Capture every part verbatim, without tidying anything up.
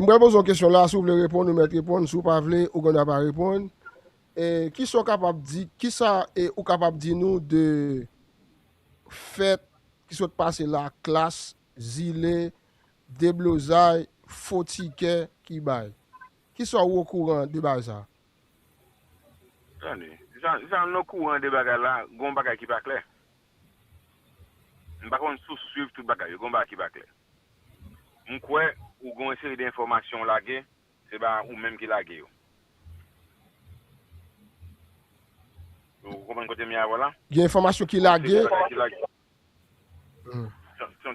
M pral poze yon kesyon la, si w vle reponn, ou mèt reponn, si w pa vle, ou gen dwa pa reponn. E, kisa w kapab di, kisa, e, ou kapab di nou de fèt ki sot pase la, klas, zile, deblozay, fo tikè ki bay? Kisa w okouran de bagay sa? Tande, jan, jan nou okouran de bagay la, gon bagay ki pa klè. M pa konn si w swiv tout bagay yo, gon bagay ki pa klè. M kwè ou gon seri de enfòmasyon w lage, se pa ou menm ki lage yo. Ou konprann kote m ye avè w la? Gen enfòmasyon ki lage.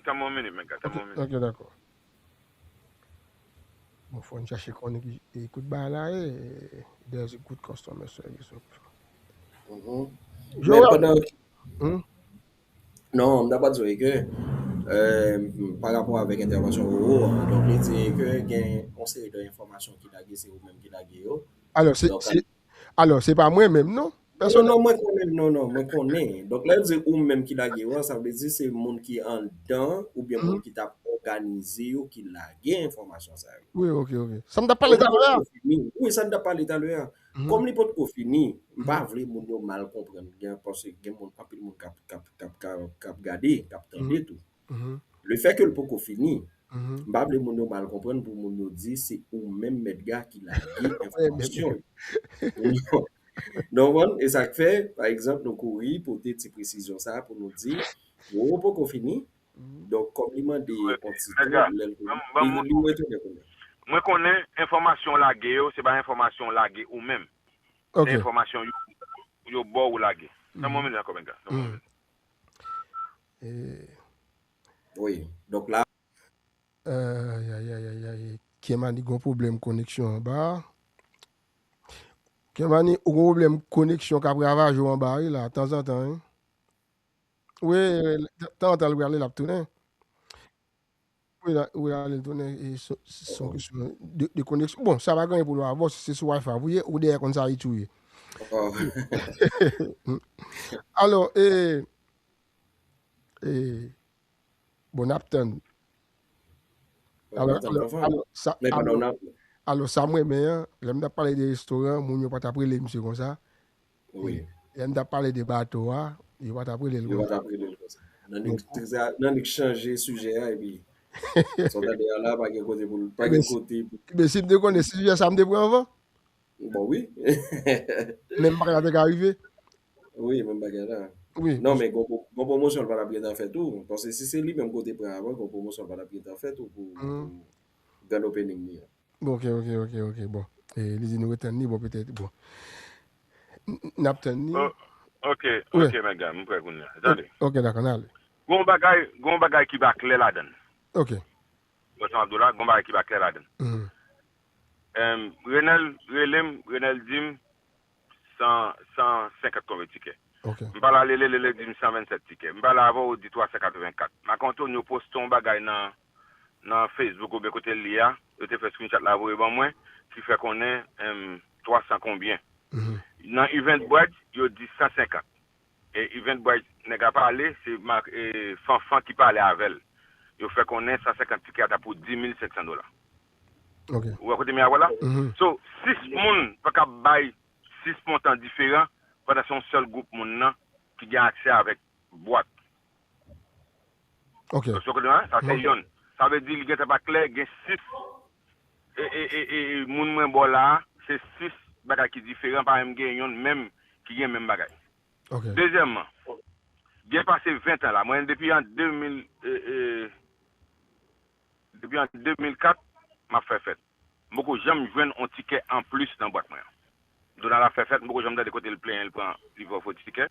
Tann yon minit, men gade, tann yon minit. Ok, dakò. Bon, fò n chache konnen ki e kout bagay la ye. There's a good customer service. Joel. Non, m ta pral di w ke, pa rapò avèk entèvansyon Roro an, donk li di ke gen yon seri de enfòmasyon ki lage, se ou menm ki lage yo. Alò, se, se, alò, se pa mwen menm, non? Non, non, mwen konnen, non, non, mwen konnen. Donk, lè yo di ou menm ki lage yo a, sa vle di se moun ki anndan oubyen moun ki t ap òganize yo ki lage enfòmasyon sa yo. Wi, ok, ok. Sa m t ap pale talè a. Wi, sa m t ap pale talè a. Kòm li potko fini, m pa vle moun yo mal konprann. Gen, paske gen moun, anpil moun k ap, k ap, k ap, k ap, k ap gade, k ap tande tou. Lefètke l poko fini, m pa vle moun yo mal konprann pou moun yo di se ou menm Mèt Ga ki lage enfòmasyon yo. Nou konprann? E sa k fè, pa egzanp, nou kouri pote ti presizyon sa a pou nou di, Roro poko fini, donk kòm li mande yon ti tan, lè l kouri, li, li retounen kounye a. Mwen konnen enfòmasyon w lage yo, se pa enfòmasyon w lage ou menm. Se enfòmasyon yo, yo ba w ou lage. Nan moman ankò, men gade. Wi. Donk la, Ayayayay. Kemani gon pwoblèm koneksyon anba. Kemani, ou gon pwoblèm koneksyon k ap ravaje w anba, wi, la, tanzantan, wi. Wi, tanzantan, l prale, l ap tounen. Wi, la, wi, la, l tounen, e se, se yon kesyon de, de koneksyon. Bon, sa pa gen anyen pou l wè avè w, se sou Wi-Fi ou ye, ou dèyè konn sa itch ou ye. Alò, e, e, Bon, n ap tann. Alò, alò, alò, sa, alò, alò, sa m renmen an, lè m t ap pale de restoran, moun yo pa t ap rele misye konsa. Wi. Lè m t ap pale de bato a, yo pa t ap rele l konsa. Yo pa t ap rele l konsa. Nan nik chanje sijè a, epi sa w tande a la, pa gen kote pou l, pa gen kote pou. Men si m te konnen sijè sa, m te pran anvan. Bon, wi. Menm bagay la te ka rive. Wi, menm bagay la. Wi. Non, men gon, gon pwomosyon l pa t ap gentan fèt tou. Paske si se li menm kote pran avan, gon pwomosyon l pa t ap gentan fèt tou pou, pou grand opening li an. Bon, ok, ok, ok, ok, bon. E, li di nou ret tann li, bon, petèt, bon. N ap tann li. Ok, ok, men gade, m prè kounye a. Tande. Ok, dakò, n ale. Gon bagay, gon bagay ki pa klè ladan l. Ok. Bon, sa m ap di w la, gon bagay ki pa klè ladan l. Renel rele m, Renel di m san, san senkant konbyen tikè. M pale a Lele, Lele di m san vennsèt tikè. M pale avè w, ou di twa san katrevenkat. Marc Antonio poste yon bagay nan, nan Facebook oubyen kote l ye a, yo te fè screenshot la voye ban mwen, ki fè konnen twa san konbyen. Nan Eventbrite, yo di san senkant. E Eventbrite, nèg la pale, se Fanfan ki pale avè l. Yo fè konnen san senkant tikè a ta pou dis mil senk san dola. Ou wè kote m ye avè w la? So, sis moun pa kab bay sis montan diferan pandan se yon sèl gwoup moun nan ki gen aksè avèk bwat. Sa se yonn. Sa vle di li gentan pa klè, gen sis e, e, e, e, moun mwen ba w la a, se sis bagay ki diferan, pa menm gen yonn menm ki gen menm bagay. Dezyèmman, gen pase ven tan la, mwen depi an de mil, e, e, depi an de mil kat, m ap fè fèt. M poko janm jwenn yon tikè anplis nan bwat mwen an. Donald ap fè fèt, m poko janm tande kote l plenyen l pran, li pran fo tikè.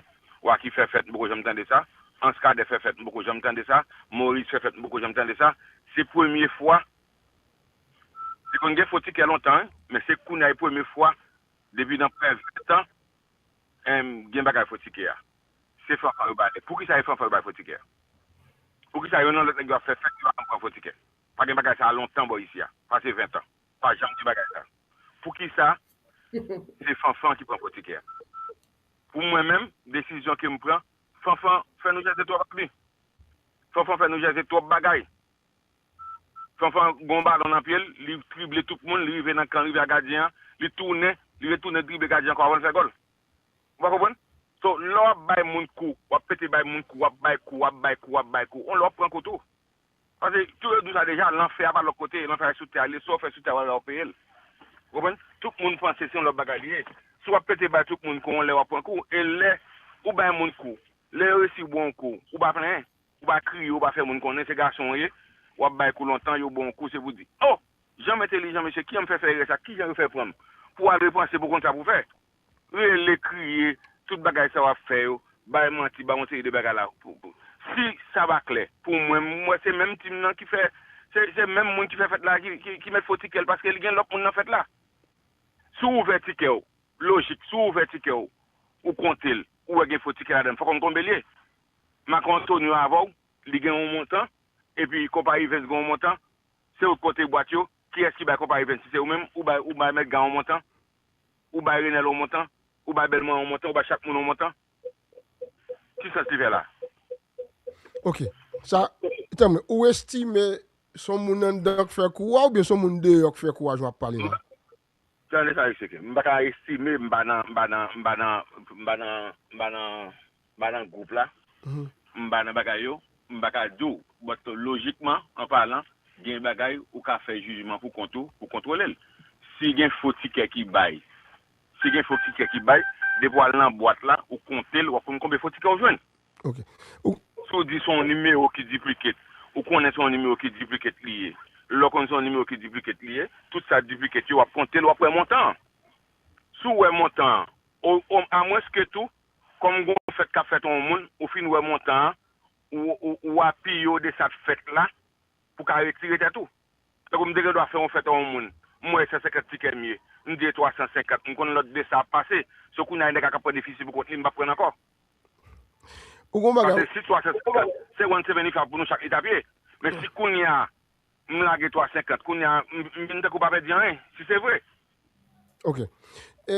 Waky fè fèt, m poko janm tande sa. Anskader fè fèt, m poko janm tande sa. Moris fè fèt, m poko janm tande sa. Se premye fwa, li konn gen fo tikè lontan, wi, men se kounye a e premye fwa, depi nan prè ven tan, gen bagay fo tikè a. Se Fanfan yo bay. Poukisa e Fanfan yo bay fo tikè a? Poukisa yo nan lòt nèg yo ap fè fèt, yo pa janm pran fo tikè? Pa gen bagay sa a lontan bò isi a. Pase ven tan. Pa janm gen bagay sa. Poukisa se Fanfan ki pran fo tikè a? Pou mwen menm, desizyon ke m pran, Fanfan fè nou jaze twòp abi. Fanfan fè nou jaze twòp bagay. Fanfan gen yon balon nan pye l, li drible tout moun, li rive nan kan, rive a gadyen an, li tounen, li retounen drible gadyen an ankò avan l fè gòl. Ou pa konprann? So, lè w ap bay moun kou, w ap pete bay moun kou, w ap bay kou, w ap bay kou, w ap bay kou. On lè w ap pran kou tou. Paske tou yo di w sa deja, lanfè a pa lòt kote, lanfè a sou tè a, li sou fè sou tè a, w ap peye l. Ou konprann? Tout moun panse se yon lòt bagay li ye. Si w ap pete bay tout moun kou, on lè w ap pran kou. E lè ou bay moun kou, lè yo resi ba w kou, ou pa plenyen, ou pa kriye, ou pa fè moun konnen se gason w ye, w ap bay kou lontan, yo ba w kou, se pou di, "Oh, jan m entelijan, mesye, kijan m fè fè erè sa, kijan yo fè pran m?" Pou w al repanse pou w konn sa pou w fè. Rele, kriye, tout bagay sa w ap fè yo, bay manti, bay yon seri de bagay la. Pou, pou. Si sa pa klè, pou mwen, m wè se menm tim nan ki fè, se, se menm moun ki fè fèt la ki, ki, ki met fo tikè l paske li gen lòt moun nan fèt la. Si w ouvè tikè w, lojik, si w ouvè tikè w, ou konte l, ou wè gen fo tikè ladan l, fòk w konn konbe l ye. Marco Antonio avè w, li gen yon montan, epi konpayi Evens gen yon montan, se ou k konte bwat yo, kiyès ki bay konpayi Evens? Si se ou menm, ou bay, ou bay Mèt Ga yon montan, ou bay Renèl yon montan, ou bay Bèlmwen yon montan, ou bay chak moun yon montan. Ki sans li fè la? Ok. Sa, tanmen, ou estime se yon moun anndan k fè kou a oubyen se yon moun deyò k fè kou a jan w ap pale la? Tande sa, Eseke. M pa ka estime, m pa nan, m pa nan, m pa nan, m pa nan, m pa nan, m pa nan gwoup la. M pa nan bagay yo, m pa ka di w. But lojikman, an palan, gen bagay ou ka fè jijman pou kont ou, pou kontwole l. Si gen fo tikè ki bay, si gen fo tikè ki bay, depi w al nan bwat la, ou konte l, w ap konn konbyen fo tikè w jwenn. Ok. Ou, Si w di se yon nimewo ki duplicate, ou konnen se yon nimewo ki duplicate li ye. Lè w konn se yon nimewo ki duplicate li ye, tout sa duplicate yo, w ap konte l, w ap wè montan an. Si w wè montan an, o, o, amwenske tou, kòm gen yon fèt k ap fèt yon moun, ou fin wè montan an, ou, ou, ou apiye w de sa k fèt la, pou w ka retire tèt ou. Tankou m te gen dwa fè yon fèt a yon moun, m wè e san senkant tikè m ye, m di e twa san senkant, m konn lòt de sa ap pase, se kounye a nèg la k ap pran defisi pou kont li, m p ap pran l ankò. Ou gon bagay. Paske si twa san senkant, se one seventy five pou nou chak li t ap ye. Men si kounye a, m lage twa senkant, kounye a, m, m vin tankou pa pèdi anyen, si se vre. Ok. E,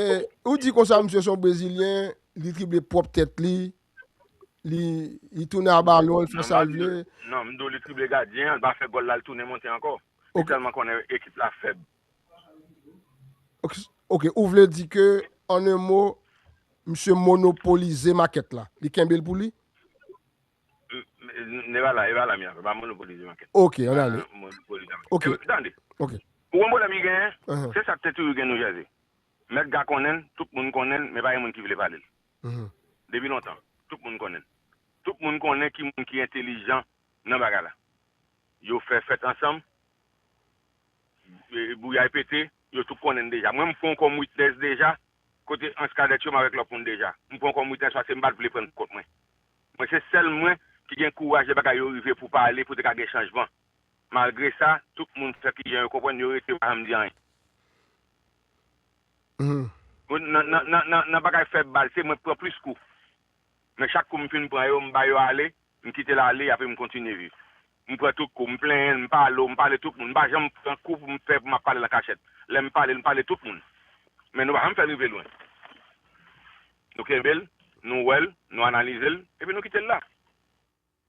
ou di konsa, misye se yon Brezilyen, li drible pwòp tèt li, li, li tounen a balon, li fè sa l vle. Non, m di w li drible gadyen an, l pa fè gòl la, l tounen monte ankò. Li tèlman konnen ekip la fèb. Ok, ok, ou vle di ke, an en mo, misye monopolize makèt la. Li kenbe l pou li? E pa la, e pa la m ye, pa monopolize makèt. Ok, ann ale. Ok. Tande. Ok. Ou konn pwoblèm li genyen? Se sa k te toujou gen New Jersey. Mèt Ga konnen l, tout moun konnen l, men pa gen moun ki vle pale l. Depi lontan, tout moun konnen l. Tout moun konnen ki moun ki entelijan nan bagay la. Yo fè fèt ansanm, bouyay pete, yo tout konnen l deja. Mwen, m pran w kòm witness deja, kote Anse Cadet yo, m avèk lòt moun deja. M pran w kòm witness paske m pa t vle pran l kont mwen. Mwen, se sèl mwen ki gen kouraj lè bagay yo rive pou pale, pou te ka gen chanjman. Malgre sa, tout moun fè kijan yo konprann, yo rete yo pa janm di anyen. Nan, nan, nan, nan, nan bagay fè bal, se mwen k pran plis kou. Men chak kou m fin pran yo, m ba yo ale, m kite l ale, apre m kontinye viv. M pran tout kou, m plenyen l, m pale w, m pale tout moun. M pa janm pran kou pou m fè pou m ap pale nan kachèt. Lè m pale l, m pale tout moun. Men nou pa janm fè l rive lwen. Nou kenbe l, nou wè l, nou analize l, epi nou kite l la.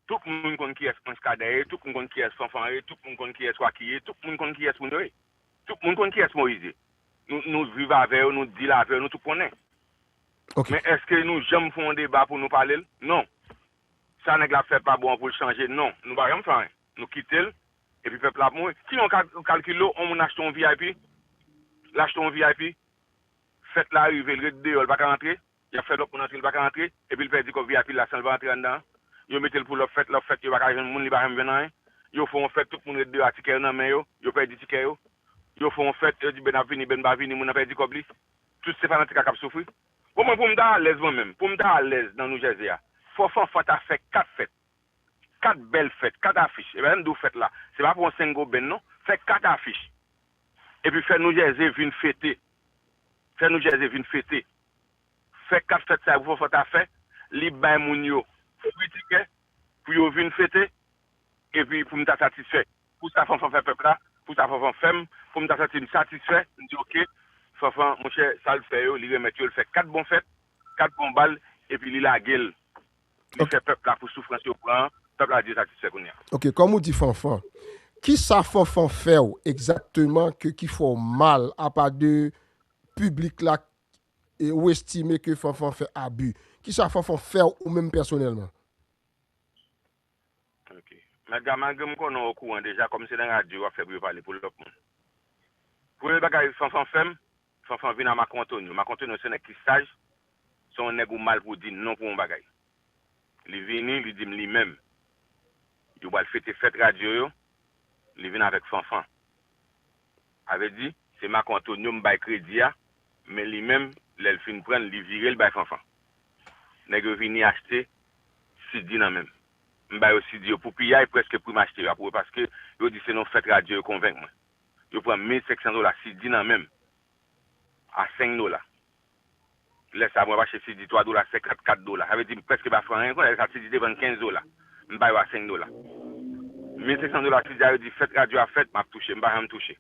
Tout moun konn kiyès Anse Cadet ye, tout moun konn kiyès Fanfan ye, tout moun konn kiyès Waky ye, tout moun konn kiyès moun yo ye. Tout moun konn kiyès Moïse ye. Nou, nou viv avè yo, nou deal avè yo, nou tout konnen. Men èske nou janm fè yon deba pou nou pale l? Non. Sa nèg la ap fè pa bon an pou l chanje? Non. Nou pa janm fè anyen. Nou kite l, epi pèp la ap mouri. Kijan w ka kalkile w, yon moun achte yon V I P, l achte yon V I P, fèt la rive, l ret deyò, l pa ka rantre, y ap fè lòt moun antre, l pa ka rantre, epi l pèdi kòb V I P la san l pa rantre anndan an. Yo mete l pou lòt fèt, lòt fèt, yo pa ka jwenn moun, li pa janm jwenn anyen. Yo fè yon fèt, tout moun ret deyò a tikè yo nan men yo, yo pèdi tikè yo. Yo fè yon fèt, yo di Ben ap vini, Ben pa vini, moun nan pèdi kòb li. Tout se fanatik la k ap soufri. Bon, mwen, pou m ta alèz mwen menm, pou m ta alèz nan New Jersey a, fò Fanfan ta fè kat fèt. Kat bèl fèt, kat afich. E pa m di w fèt la, se pa pou yon sengo Ben non. Fè kat afich. Epi fè New Jersey vin fete. Fè New Jersey vin fete. Fè kat fèt sa yo pou Fanfan ta fè, li bay moun yo fri tikè pou yo vin fete, epi pou m ta satisfè. Pou sa Fanfan fè pèp la, pou sa Fanfan fè m, pou m ta santi m satisfè, m di oke, Fanfan, monchè, sa l fè yo, li remèt yo, l fè kat bon fèt, kat bon bal, epi li lage l. Li fè pèp la pou soufrans yo pran an, pèp la di l satisfè kounye a. Oke, kòm ou di Fanfan, Kisa Fanfan fè w egzakteman ke ki fè w mal, apa de piblik la, e, ou estime ke Fanfan fè abi? Kisa Fanfan fè w ou menm pèsonèlman? Ok. Mèt Ga, malgre m konnen w okouran deja, kòm se nan radyo w ap fè pou yo pale pou lòt moun. Premye bagay Fanfan fè m, Fanfan vin a Marco Antonio. Marco Antonio se nèg ki saj, se yon nèg ou mal pou di non pou yon bagay. Li vini, li di m li menm, yo pral fete fèt radyo yo, li vin avèk Fanfan. Sa vle di, se Marco Antonio m bay kredi a, men li menm, lè l fin pran l, li vire l bay Fanfan. Nèg yo vini achte C D nan men m. M ba yo C D yo pou piyay, prèske pri m achte yo a pou yo, paske yo di se nan fèt radyo yo konvenk mwen. Yo pran mil senk san dola C D nan men m a senk dola. Lè sa a, mwen ap achte C D twa dola senkant, kat dola. Sa vle di m prèske pa fè anyen, kounye a sa C D te vann kenz dola. M ba yo a senk dola. Mil senk san dola C D a, yo di fèt radyo a fèt, m ap touche. M pa janm touche.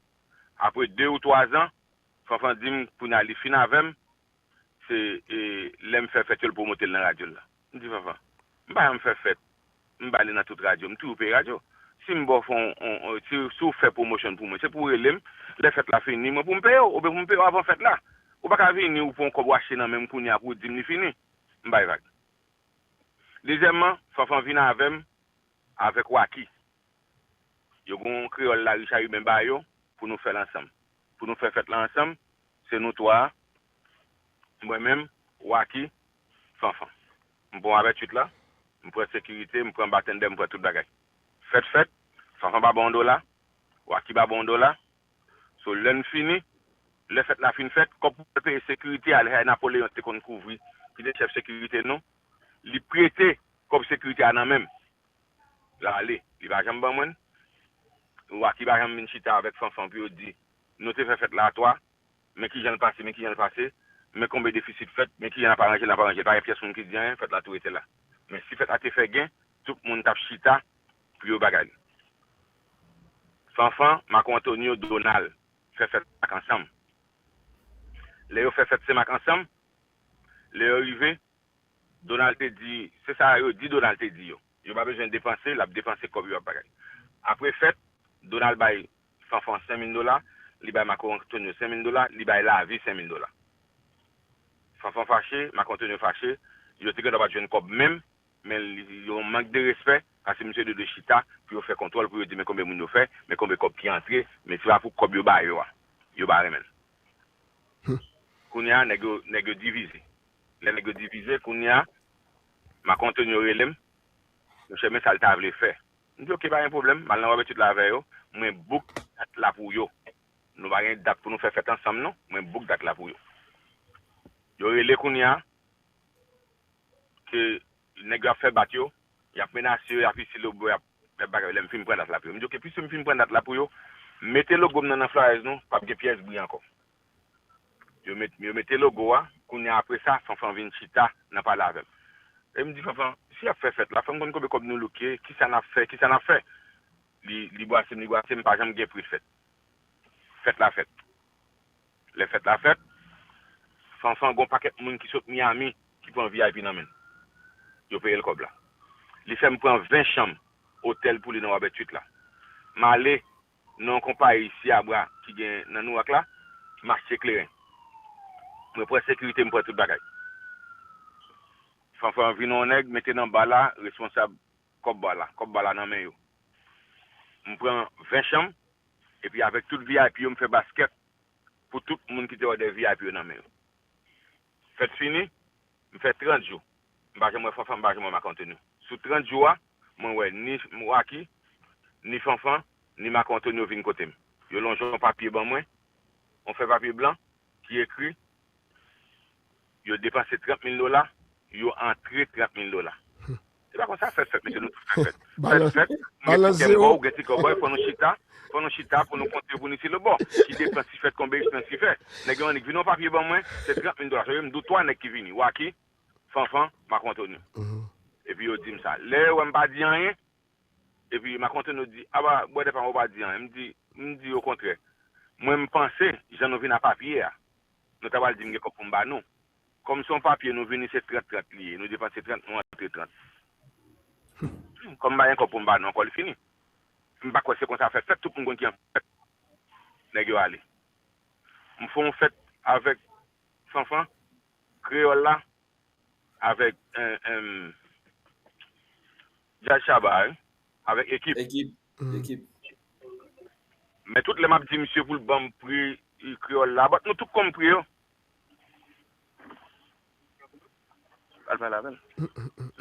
Apre de ou twa zan, Fanfan di m kounye a li fin avè m, se e, lè m fè fèt yo, l pwomote l nan radyo l la. M di, Fanfan, m pa janm fè fèt, m ba li nan tout radyo, m toujou peye radyo. Si m ba w fè on, on, on, si, si w fè pwomosyon pou mwen, se pou w rele m, lè fèt la fini, mwen pou m peye w, oubyen pou m peye w avan fèt la. Ou pa ka vini, ou pran yon kòb w achte nan men m kounye a pou w di m li fini. M bay vag. Dezyèmman, Fanfan vin avè m, avèk Wacky. Yo gen yon kreyòl Lari Chariben ba yo pou nou fè l ansanm. Pou nou fè fèt la ansanm, se nou twa, mwen menm, Wacky, Fanfan. M pran avètchwit la, m pran sekirite, m pran batendè, m pran tout bagay. Fèt fèt, Fanfan pa ban yon dola, Wacky pa ban yon dola. So, lè n fini, lè fèt la fin fèt, kòb pou peye sekirite a, lè Napoleon te konn kouvri, ki te chèf sekirite nou, li prete kòb sekirite a nan men m. L ale. Li pa janm ban mwen l. Wacky pa janm vin chita avèk Fanfan pou yo di, nou te fè fèt la a twa, men kijan l pase, men kijan l pase, men konbyen defisit fèt, men kijan n ap aranje l, n ap aranje l. Pa gen pyès moun ki di anyen, fèt la tou rete la. Men si fèt la te fè gen, tout moun t ap chita pou yo bagay li. Fanfan, Marco Antonio, Donald fè fèt la ak ansanm. Lè yo fè fèt senmak ansanm, lè yo rive, Donald te di, se sa yo di Donald te di yo. Yo pa bezwen depanse, l ap depanse kòb yo ap bagay. Apre fèt, Donald bay Fanfan senk mil dola, li bay Marco Antonio senk mil dola, li bay Lavi senk mil dola. Fanfan fache, Marco Antonio fache, yo te gendwa pa t jwenn kòb menm, men li, yon mank de respè, paske misye te dwe chita pou yo fè kontwòl, pou yo di men konbyen moun yo fè, men konbyen kòb ki antre, men se pa pou kòb yo ba yo a, yo pa renmen l. Kounye a, nèg yo, nèg yo divize. Lè nèg yo divize, kounye a, Marco Antonio rele m. Monchè, men sa l ta vle fè. M di, oke, pa gen pwoblèm. M al nan barbecue la avè yo. Mwen book dat la pou yo. Nou pa gen dat pou nou fè fèt ansanm, non. Mwen book dat la pou yo. Yo rele kounye a, ke nèg yo ap fè bat yo, y ap menase yo, y ap isi lobo, y ap, y ap bagay. Lè m fin pran dat la pou yo. M di, oke, piske m fin pran dat la pou yo, mete logo m nan, nan flyers nou, p ap gen pyès bri ankò. Yo met, yo mete logo a, kounye a apre sa, Fanfan vin chita nan pale avè m. E m di, Fanfan, si y ap fè fèt la, fò m konn konbyen kòb nou louke, kisa n ap fè, kisa n ap fè. Li, li bwase m, li bwase m, pa janm gen pri fèt. Fèt la fèt. Lè fèt la fèt, Fanfan gon pakèt moun ki sot Miami ki pran V I P nan men l. Yo peye l kòb la. Li fè m pran ven chanm otèl pou li nan Robert Street la. M ale nan yon konpayi Seabra ki gen nan Newark la, m achte kleren. Mwen pran sekirite, m pran tout bagay. Fanfan vin yon nèg, mete nan ba la, responsab kòb ba la. Kòb ba la nan men yo. M pran ven chanm, epi avèk tout V I P yo, m fè baskèt pou tout moun ki te òdè V I P yo nan men yo. Fèt fini, m fè trant jou. M pa janm wè Fanfan, m pa janm wè Marc Antonio. Sou trant jou a, mwen wè ni Wacky, ni Fanfan, ni Marc Antonio vin kote m. Yo lonje yon papye ban mwen, yon fè papye blan, ki ekri, yo depanse trant mil dola, yo antre trant mil dola. Se pa konsa fèt fèt, mesye, nou tout fè fèt. Fèt fèt, ou gen ti kèbòy, ou gen ti kòbòy, fò nou chita, fò nou chita pou nou konte pou nou isi lòtbò. Ki depans ki fèt, konbyen ekspens ki fè. Nèg yo annik vin yon papye ban mwen, se trant mil dola. Sa vle di m di w twa nèg ki vini, Wacky, Fanfan, Marc Antonio. Epi yo di m sa. Lè yo wè m pa di anyen, epi Marc Antonio di, aba, brother pa m, ou pa di anyen. M di, m di, okontrè, mwen m panse, jan nou vin a papye a, nou ta pral di m gen kòb pou m ba nou. Kòm se yon papye nou vini, se trant trant li ye. Nou depanse trant, nou antre trant. Kòm m pa gen kòb pou m ba nou ankò, li fini. M pa kwè se konsa fèt fèt, tout moun konn ki an fèt. Nèg yo ale. M fè yon fèt avèk Fanfan, Kreyòl la, avèk, en, en, Jazz Shabba, wi, avèk Ekip. Ekip. Mm. Ekip. Men tout lè m ap di misye pou l ban m pri, eh, Kreyòl la, but nou tout konn pri yo. Al pale avè l.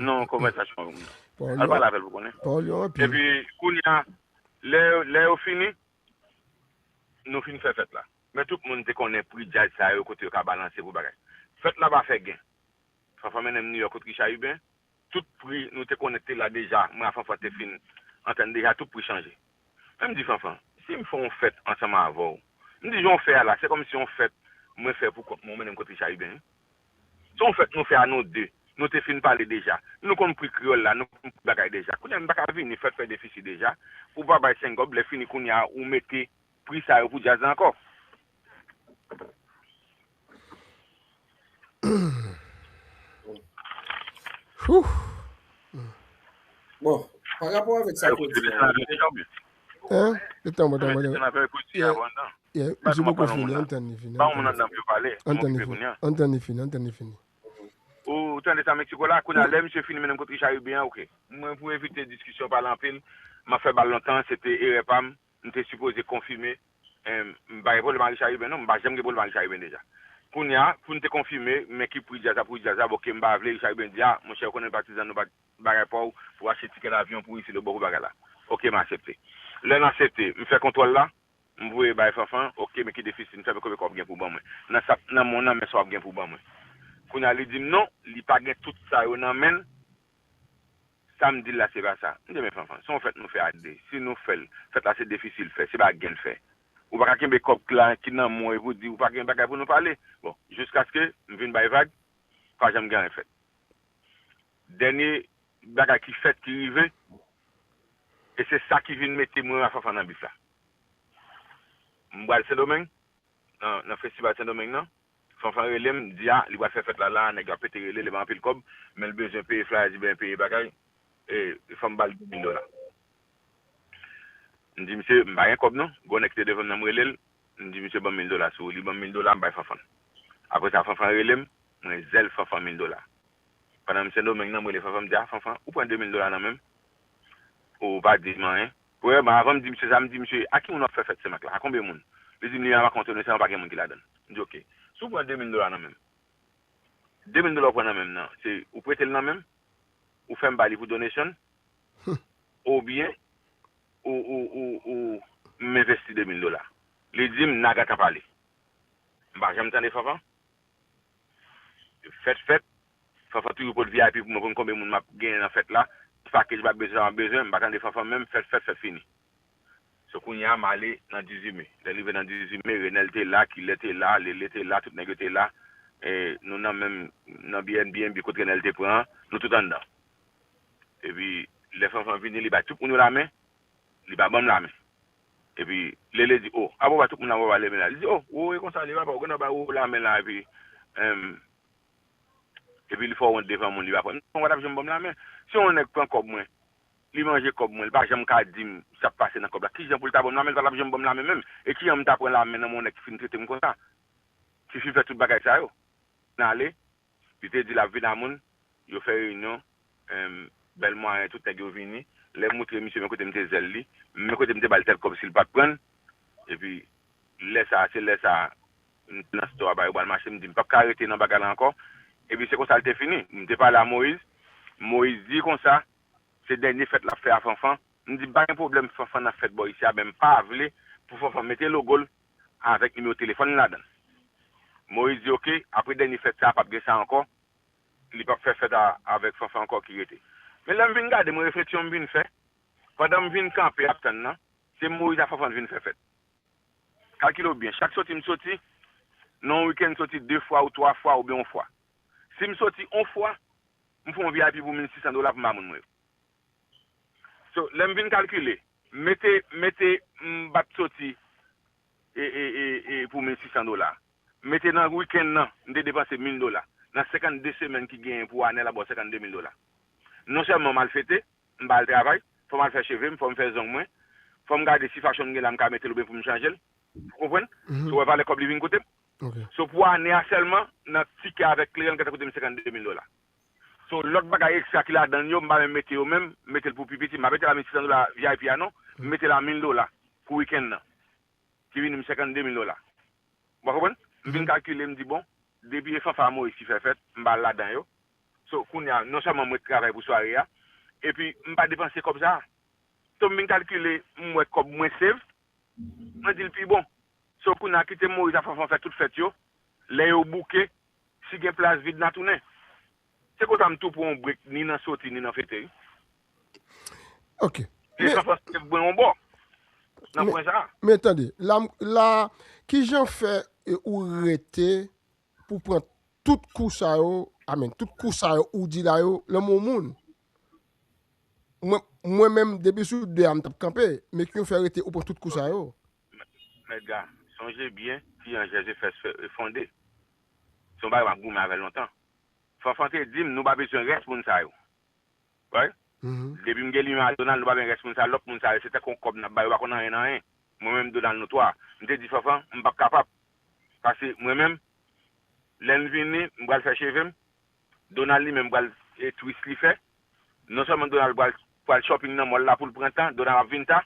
Non, konvèsasyon. Pawòl yo, al pale avè l pou konnen. Pawòl yo anpil. Epi, kounye a, lè, lè yo fini, nou fin fè fèt la. Men tout moun te konnen pri djaz sa yo, kote yo ka balanse pou bagay. Fèt la pa fè gen. Fanfan mennen m Nouyòk kot Richard Huben. Tout pri nou te konnen te la deja. Mwen a Fanfan te fin antann deja, tout pri chanje. Men m di Fanfan, si m fè yon fèt ansanm avè w, m di jan w fè a la, se kòmsi yon fèt mwen fè pou kont mwen, ou mennen m kot Richard Huben. Se yon fèt nou fè a nou de. Nou te fin pale deja. Nou konn pri kreyòl la, nou konn pri bagay deja. Kounye a m pa ka vini fèt fè defisi deja, pou w pa bay senk kòb, lè fini kounye a ou mete pri sa yo pou djaz la ankò. Whew. Bon, pa rapò avèk sa ke w di a. Hein? Letan mwen, letan mwen. Yeah, yeah, misye poko fini, ann tann li fini, ann tann li fini, ann tann li fini, ann tann li fini. Ou tande sa Meksiko la, kounye a lè misye fini mennen m kot Richard Huben an, oke. Mwen pou evite diskisyon pale anpil, m ap fè bal lontan, se te erè pa m, m te sipoze konfime, em, m pa gen pwoblèm ak Richard Huben non, m pa janm gen pwoblèm ak Richard Huben deja. Kounye a, pou n te konfime, men ki pri djaz la, pri djaz la, bon, oke, m pa vle, Richard Huben di, a, monchè, ou konnen patizan nou pa bagay pa w, pou achte tikèt avyon pou isit, ou bòkò bagay la. Oke, m aksepte. Lè n aksepte, m fè kontwòl la, m voye bay Fanfan, oke, men ki defisi n fè, men konbyen kòb gen pou ban mwen. Nan sa, nan men w nan men sa w ap gen pou ban mwen. Kounye a, li di m non, li pa gen tout sa yo nan men l. Sa m di l la, se pa sa. M di, men Fanfan, se yon fèt nou fè a de. Si nou fè l, fèt la se defisi l fè, se pa gen l fè. Ou pa ka kenbe kòb la ki nan men w epi w di ou pa gen bagay pou nou pale. Bon, jiskaske m vin bay vag, pa janm gen anyen fèt. Dènye bagay ki fèt, ki rive, e se sa ki vin mete mwen a Fanfan nan bif la. M pral Sendomeng, nan, nan festival Sendomeng nan, Fanfan rele m, di a, li pral fè fèt la, la, nèg yo ap pete rele, li pa anpil kòb, men l bezwen peye flyers, li bezwen peye bagay, e fò m ba l de mil dola. M di misye, m pa gen kòb non. Gwo nèg ki te devan m nan, m rele l. M di misye, ban m mil dola sou ou. Li ban m mil dola, m bay Fanfan. Apre sa, Fanfan rele m, mwen zèl Fanfan mil dola. Pandan m Sendomeng nan, m rele Fanfan, m di, a, Fanfan, ou pran de mil dola nan men m? Ou pa di m anyen. Premyèman, avan m di misye sa, m di misye, a ki moun w ap fè fèt Senmak la? A konbyen moun? Li di m, li menm ak yon tonisè, pa gen moun ki ladan l. M di, oke. Si w pran de mil dola nan men m, de mil dola w pran nan men m nan, se ou prete l nan men m? Ou fè m ba li pou donation, oubyen ou, ou, ou, ou m envesti de mil dola? Li di m, n a gentan pale. M pa janm tande Fanfan. Fèt fèt, Fanfan toujou pot V I P pou mwen, pou m konn konbyen moun m ap genyen nan fèt la, ki package m ap bezwen, sa m ap bezwen, m pa tande Fanfan menm, fèt fèt, fèt fini. So kounye a, m ale nan dizuit me. Lè m rive nan dizuit me, Renèl te la, Kilè te la, Lele te la, tout nèg yo te la. E, nou nan menm, nan B N B, B N B kot Renèl te pran an, nou tout anndan. Epi, lè Fanfan vini, li bay tout moun yo lamen, li pa ban m lamen. Epi, Lele di, o, apa w ba tout moun lamen, w pa ba Lele lamen la? Li di, o, ou e konsa, li pa ba w, ou gentan bay ou lamen la, epi, em, epi li fè w wont devan moun, li pa pran. Non, ou pa t ap janm ban m lamen. Si yon nèg pran kòb mwen, li manje kòb mwen, li pa janm ka di m sa k pase nan kòb la. Kijan pou l ta ban m lamen, li pa t ap janm ban m lamen menm. E kijan m ta pran lamen nan men yon nèg ki fin trete m konsa, ki fin fè tout bagay sa yo? N ale, li te di l ap vin a moun, yo fè reyinyon, em, bèl mwayen, tout nèg yo vini. Lè m moutre misye men kote m te zèl li, men kote m te ba l tèl kòb si l pa t pran l. Epi, lè sa a, se lè sa a, m te nan store a, ba yo ba l mache, m di m p ap ka rete nan bagay la ankò. Epi se konsa l te fini. M te pale a Moyiz. Moyiz di konsa, se dènye fèt l ap fè a Fanfan. M di m pa gen pwoblèm Fanfan nan fèt bò isi a, men m pa vle pou Fanfan mete logo l avèk nimewo telefòn li ladan l. Moyiz di, oke, apre dènye fèt sa a, p ap gen sa ankò. Li p ap fè fèt a, avèk Fanfan ankò ki rete. Men lè m vin gade, mwen refleksyon m vin fè, pandan m vin kanpe ap tann nan, se Moyiz a Fanfan vin fè fèt. Kalkile w byen, chak soti m soti, nan yon wikenn soti de fwa ou twa fwa oubyen yon fwa. Si m soti yon fwa, m fè yon V I P pou mil sis san dola pou m ba moun mwen yo. So, lè m vin kalkile, mete, mete m pa t soti e, e, e, e, pou mil sis san dola. Mete nan wikenn nan, m te depanse mil dola. Nan senkannde semèn ki genyen pou ane la, ba w senkannde mil dola. Non sèlman m al fete, m pa al travay, fò m al fè cheve m, fò m fè zong mwen, Fò m gade si fashion m gen la, m ka mete l oubyen pou m chanje l. Ou konprann? So, wè valè kòb li vin koute m. So, pou ane a sèlman, nan tikè avèk kleren, l gentan koute m senkannde mil dola. So, lòt bagay ekstra ki ladan l yo, m pa menm mete yo menm, m mete l pou pi piti. M pa mete l a mil sis san dola V I P a non, m mete l a mil dola pou wikenn nan, ki vin m senkannde mil dola. Ou pa konprann? M vin kalkile, m di, bon, depi e Fanfan a Moyiz ki fè fèt, m pa al ladan yo. So, kounye a, non sèlman mwen travay pou sware a, epi m pa depanse kòb sa a. So, m vin kalkile, m wè kòb mwen save, mwen di l pi bon. So, kounye a, kite Moyiz ak Fanfan fè tout fèt yo, lè yo bouke, si gen plas vid, n a tounen. Se konsa m tou pran yon break, ni nan soti, ni nan fete, wi. Ok. E Fanfan save mwen yon bò, nan pwen sa a. Men tande, la, la, kijan fè e, ou rete pou pran tout kou sa yo, amen, tout kou sa yo ou di la yo, nan men yon moun? Mwen, mwen menm, depi sou de a, m t ap kanpe, men kijan fè rete ou pran tout kou sa yo? Mèt Ga, sonje byen, fi an Jèzifès fè, fonde. Se yon bagay m ap goumen avè l lontan. Fanfan te di m, nou pa bezwen rès moun sa yo. Wi. Depi m gen limyè a Donald, nou pa bezwen rès moun sa yo, lòt moun sa yo, se tankou yon kòb n ap ba yo, yo pa konn anyen nan anyen. Mwen menm, Donald, nou twa. M te di Fanfan, m p ap kapab. Paske mwen menm, lè n vini, m pral fè cheve m, Donald li menm pral e twist li fè. Non sèlman Donald pral pral shopping nan mall la pou l pran tan, Donald ap vin ta.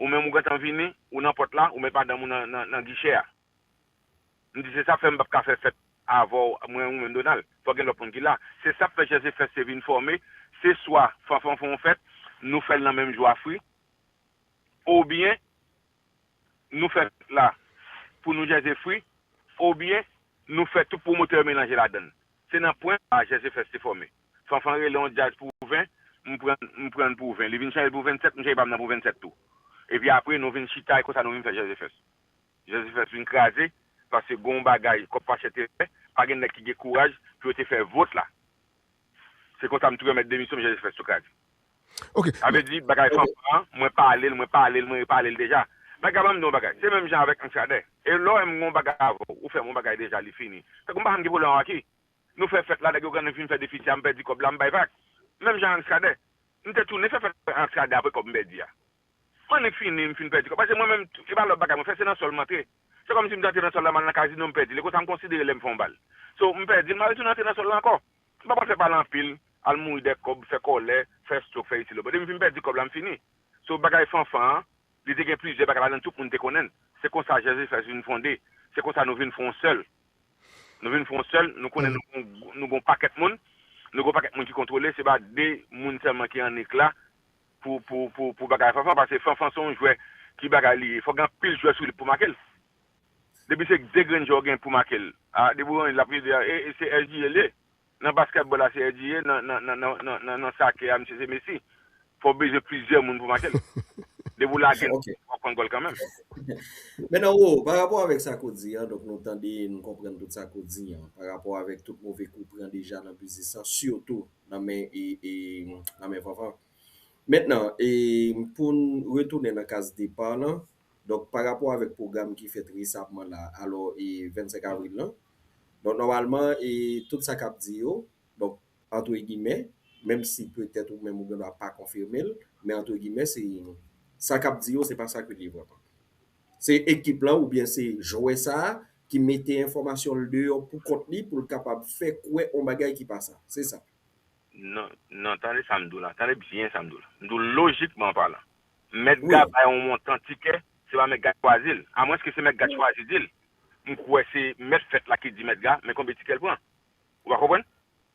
Ou menm ou gentan vini, ou nan pòt la, ou met madanm ou nan, nan, nan gichè a. M di se sa k fè m p ap ka fè fèt avè w, mwen ou menm Donald. Fò gen lòt moun ki la. Se sa k fè Jèzifès te vin fòme, se swa Fanfan fè yon fèt, nou fè l nan menm jou a fri, oubyen nou fè fèt la pou nou Jèze fri, oubyen nou fè tout pwomotè yo melanje ladan l. Se nan pwen sa a Jèzifès te fòme. Fanfan rele yon djaz pou ven, m pran m pran l pou ven. Li vin chanje l pou vennsèt, m chanje pa m nan pou vennsèt tou. Epi apre, nou vin chita, e konsa nou vin fè Jèzifès. Jèzifès vin kraze, paske gen yon bagay Kòb Fachè te fè, pa gen nèg ki gen kouraj pou yo te fè vòt la. Se konsa m tou remèt demisyon m, Jèzifès tou kraze. Ok. Sa vle di, bagay Fanfan an, mwen pale l, mwen pale l, mwen repale l deja. Mèt Ga, ban m di w yon bagay. Se menm jan avèk Anskadè. E lè w wè m gen yon bagay avè w, ou fè m yon bagay deja, li fini. Tankou m pa janm gen pwoblèm avè w, ki? Nou fè fèt la, nèg yo gen fin fè defisi a, m pèdi kòb la, m bay vag. Menm jan Anskadè. M te tounen fè fèt Anskadè apre kòb m pèdi a. M annik fini, m fin pèdi kòb. Paske mwen menm, e pa lòt bagay mwen fè, se nan sòl m antre. Se kòmsi m te antre nan sòl la, m al nan kazino, m pèdi l. E konsa m konsidere lè m fè yon bal. So, m pèdi l, m al retounen antre nan sòl la ankò. M pa pral fè pale anpil, al mouri dèyè kòb, fè kòlè, fè stroke, fè isi lòbò. Depi m fin pèdi kòb la, m fini. So, bagay Fanfan an, li te gen plizyè bagay ladan l, tout moun te konnen l. Se konsa Jèzifès vin fonde. Se konsa nou vin fè yon sèl. Nou vin fè yon sèl, nou konnen nou gon, nou gon pakèt moun, nou gon pakèt moun ki kontwole, se pa de moun sèlman ki annik la pou, pou, pou, pou bagay Fanfan, paske Fanfan se yon jwè ki bagay li ye, fòk gen anpil jwè sou li pou make l. Depi se de grenn jwè w gen pou make l, a, depi w gen l ap ede a, e, e se S G A li ye. Nan baskètbòl la se S G A, nan, nan, nan, nan, nan, nan, nan sakè a, misye se Messi. Fò w bezwen plizyè moun pou make l. Depi w lage l, w ap pran gòl kanmenm. Mennen o, pa rapò avèk sa ke w di a, donk nou tande, nou konprann tout sa ke w di a, pa rapò avèk tout move kou w pran deja nan biznis lan, sitou nan men, e, e, nan men Fanfan. Mentnan, e, pou n retounen nan kaz depa lan, donk pa rapò avèk pwogram ki fèt resaman la, alò, e, vennsenk avril lan, donk nòmalman, e, tout sa k ap di yo, donk, antre gimè, menm si petèt ou menm ou gendwa pa konfime l, men antre gimè, se sa k ap di yo, se pa sa ke l ye vrèman. Se ekip lan oubyen se jwè sa a ki mete enfòmasyon l deyò pou kont li pou l kapab fè kwè on bagay ki pa sa. Se sa. Non, non, tande sa m di w la. Tande byen sa m di w la. M di w lojikman palan. Mèt Ga bay yon montan tikè, se pa Mèt Ga chwazi l. Amwenske se Mèt Ga chwazi di l. M kwè se mèt fèt la ki di Mèt Ga, men konbyen tikè l pran. Ou pa konprann?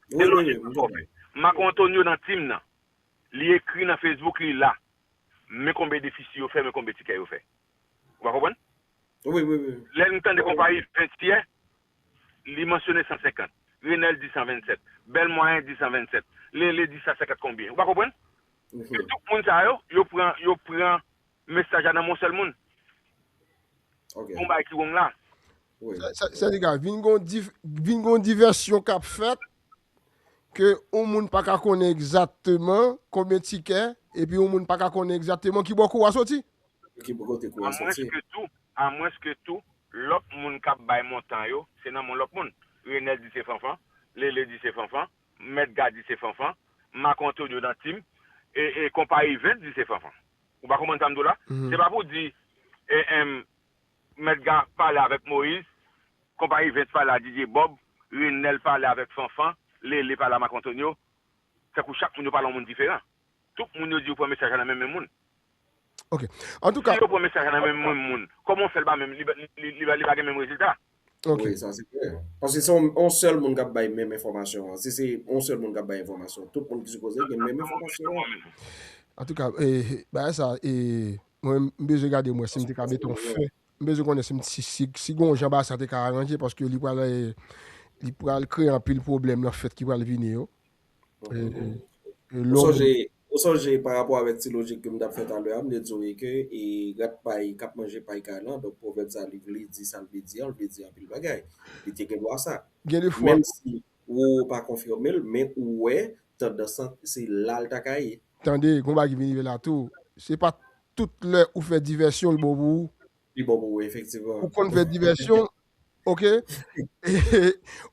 Se lojik sa w fè. Marco Antonio nan tim nan. Li ekri nan Facebook, li la. Men konbyen defisi yo fè, men konbyen tikè yo fè. Ou pa konprann? Wi, wi, wi. Lè n tande konpayi ven tikè, li mansyone san senkant. Renèl di san vennsèt. Bèl Mwayen di san vennsèt. Lele di san senkant konbyen. Ou pa konprann? E tout moun sa yo, yo pran, yo pran mesaj la nan men yon sèl moun. Gon bagay ki wrong la. Sa, sa, sa, vin gon, vin gon divèsyon k ap fèt ke yon moun pa ka konnen egzakteman konbyen tikè, epi yon moun pa ka konnen egzakteman ki bò kou a soti. Ki bò kote kou a soti. Amwenske tou, amwenske tou, lòt moun k ap bay montan yo, se nan men lòt moun. Renèl di se Fanfan, Lele di se Fanfan, Mèt Ga di se Fanfan, Marco Antonio nan tim, e, e konpayi ven di se Fanfan. Ou pa konprann sa m di w la? Se pa pou di, e, em, Mèt Ga pale avèk Moyiz, Konpayi Vens pale a Didye Bòb, Renèl pale avèk Fanfan, Lele pale a Marc Antonio, tankou chak moun yo pale yon moun diferan. Tout moun yo di yo pran mesaj la nan menm, menm moun. Ok. Antouka, Si yo pran mesaj la nan menm, menm moun, kòman w fè l pa menm, li, li, li, li pa gen menm rezilta? Ok. Wi, sa se vre. Paske se yon, yon sèl moun k ap bay menm enfòmasyon an. Si se yon sèl moun k ap bay enfòmasyon, tout moun ki sipoze gen menm enfòmasyon an. Antouka, eh, bagay sa, eh, mwen, m bezwen gade mwen si m te ka mete yon fen. M bezwen konnen si, m- si, si, si gon jan bagay sa te ka aranje, paske li pral, eh, li pral kreye anpil pwoblèm nan fèt ki pral vini yo. Eh, eh, eh, Ou lòm- sonje, ou sonje pa rapò avèk ti lojik ke m t ap fè talè a, m te di w ke e rat pay k ap manje pay kay lan, donk pwovèb sa li vle di sa l vle di an, l vle di anpil bagay. Li te gen dwa sa. Gen de fwa, Menm si ou pa konfime l, men ou wè tandans lan se la l ta ka ye. Tande, gon bagay ki vin rive la tou. Se pa tout lè ou fè divèsyon l bon pou ou. Li bon pou ou, efektivman. Ou konn fè divèsyon, ok?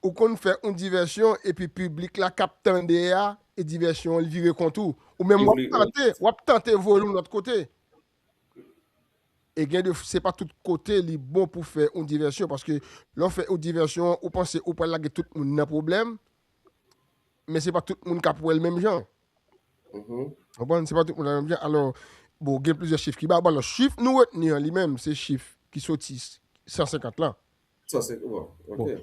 Ou konn fè yon divèsyon epi piblik la k ap tande a, e divèsyon an li vire kont ou. Ou menm w ap tante, w ap tante voye l yon lòt kote. E gen de, se pa tout kote li bon pou fè yon divèsyon, paske lè w fè yon divèsyon, ou panse ou pral lage tout moun nan pwoblèm, men se pa tout moun k ap wè l menm jan. Konprann? Se pa tout moun nan menm jan. Alò, bon, gen plizyè chif ki ba, bon, alò, chif nou retni an li menm, se chif ki soti san senkant lan. Sa se, bon, ok.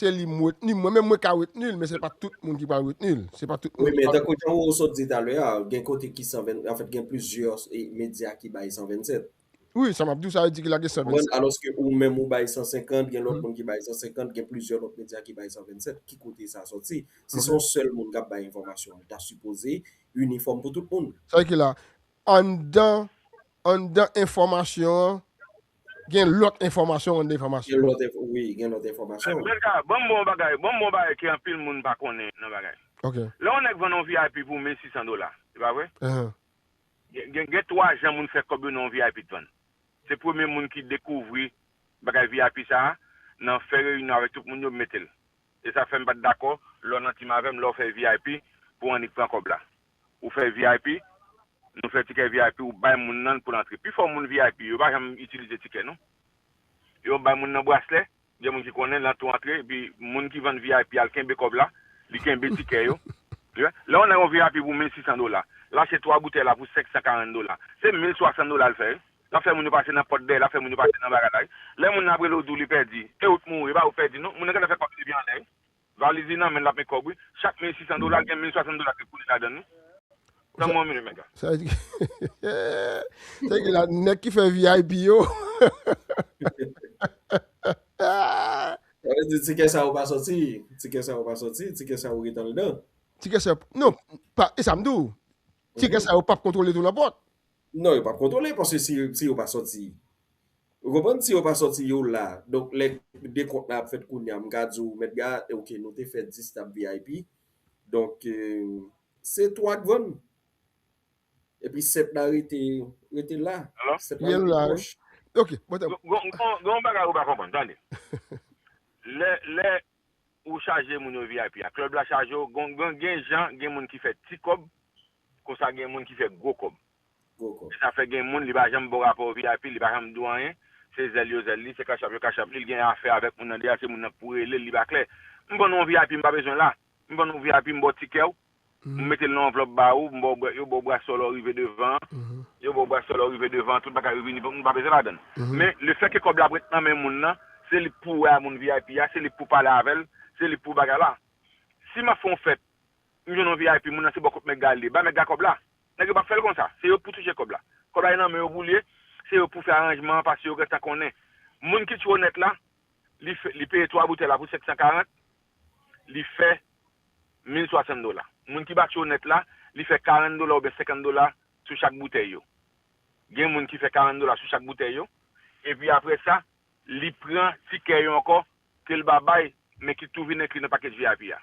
Se li m retni, mwen menm mwen ka retni l, men se pa tout moun ki pral retni l. Se pa tout moun Wi, ki men pral tankou jan ou sot di talè a, gen kote ki san ven, anfèt, gen plizyè e, medya ki bay san vennsenk. Wi, sa m ap di w, sa vle di ke la gen san vennsenk. Alòske ou menm ou bay san senkant, gen lòt moun ki bay san senkant, gen plizyè lòt medya ki bay san vennsenk. Ki kote sa soti? Si se yon sèl moun k ap bay enfòmasyon an, li ta sipoze inifòm pou tout moun. Sa vle di ke la, anndan, anndan enfòmasyon an, gen lòt enfòmasyon anndan enfòmasyon. Gen lòt, wi, gen lòt enfòmasyon. Mèt Ga, ban m bon bagay, ban m bon bagay ke anpil moun pa konnen nan bagay. Ok. Lè yon nèg vann yon V I P pou mil sis san dola, se pa vre? Ahan. Gen, gen, gen twa jan moun fè kòb yo nan yon V I P t vann. Se premye moun ki dekouvri bagay V I P sa a, nan fè reyinyon avèk tout moun yo mete l. E sa fè m pa t dakò, lè w nan team avè m, lè w fè V I P, pou w annik pran kòb la. Ou fè V I P, nou fè tikè V I P, ou bay moun nan pou l antre. Pifò moun V I P, yo pa janm itilize tikè, non. Yo bay moun nan braslè, gen moun ki konnen, l antre, antre, epi moun ki vann V I P a, l kenbe kòb la, li kenbe tikè yo. Lè w nan yon V I P pou mil sis san dola, l achte twa boutèy la pou senk san karant dola. Se mil swasant dola l fè, wi. L ap fè moun yo pase nan pòt dèyè, l ap fè moun yo pase nan bagay la, wi. Lè moun nan ap rele w di w li pèdi, e ou t mouri, e pa ou pèdi, non. Moun nan gentan fè kòb li depi anlè, wi. Valiz li nan men l, l ap met kòb, wi. Chak mil sis san dola, l gen mil swasant dola ki koule ladan l, wi. Tann mwen yon minit, Mèt Ga. Sa vle di, sa vle di ke la, nèg ki fè V I P yo. Sa vle di tikè sa yo pa soti, tikè sa yo pa soti, tikè sa yo ret anndan. Tikè sa yo, non, pa, e sa m di w. Tikè sa yo p ap kontwole tou nan pòt. Non, yo p ap kontwole, paske si, si yo pa soti. Ou konprann? Si yo pa soti, yo la. Donk, lè dekont la ap fèt kounye a, m ka di w, Mèt Ga, ok, nou te fè dis tab V I P. Donk, eh, se twa k vann. Epi sèt la rete, rete la. Hello? Sèt Li la, la rete wi. pòch. Ok, bon, bon. Gon, gon, gon, gon bagay ou pa konprann, tande. Lè, lè ou chaje moun yo V I P a, klèb la chaje w, gon, gon, gen jan, gen moun ki fè ti kòb, konsa gen moun ki fè gwo kòb. Gwo kòb. E sa fè gen moun, li pa janm ba w rapò V I P, li pa janm di w anyen, se zèl yo zèl li, se kachap yo kachap li, li gen afè avèk moun nan deja, se moun nan k pou rele l, li pa klè. M vann ou yon V I P, m pa bezwen la. M vann ou V I P, m ba w tikè w, m mete l nan anvlòp ba ou, m ba w bra-, yo ba w braswè lè w rive devan, yo ba w braswè lè w rive devan, tout bagay yo vini, m pa bezwen ladan l. Men, lefètke kòb la ap ret nan men moun nan, se li k pou wè a moun V I P a, se li k pou pale avè l, se li k pou bagay la. Si m ap fè yon fèt, m jwenn yon V I P, moun nan se bò kot Mèt Ga l ye, bay Mèt Ga kòb la. Nèg yo p ap fè l konsa, se yo k pou touche kòb la. Kòb la nan men yo pou l ye, se yo k pou fè aranjman an, paske yo gentan konnen. Moun ki tchonèt la, li fè, li peye twa boutèy la pou senk san karant, li fè mil swasant dola. Moun ki pa tchonèt la, li fè karant dola oubyen senkant dola sou chak boutèy yo. Gen moun ki fè karant dola sou chak boutèy yo. Epi apre sa, li pran tikè yo ankò, ke l pa bay, men ki tou vin enkli nan pakèt V I P a.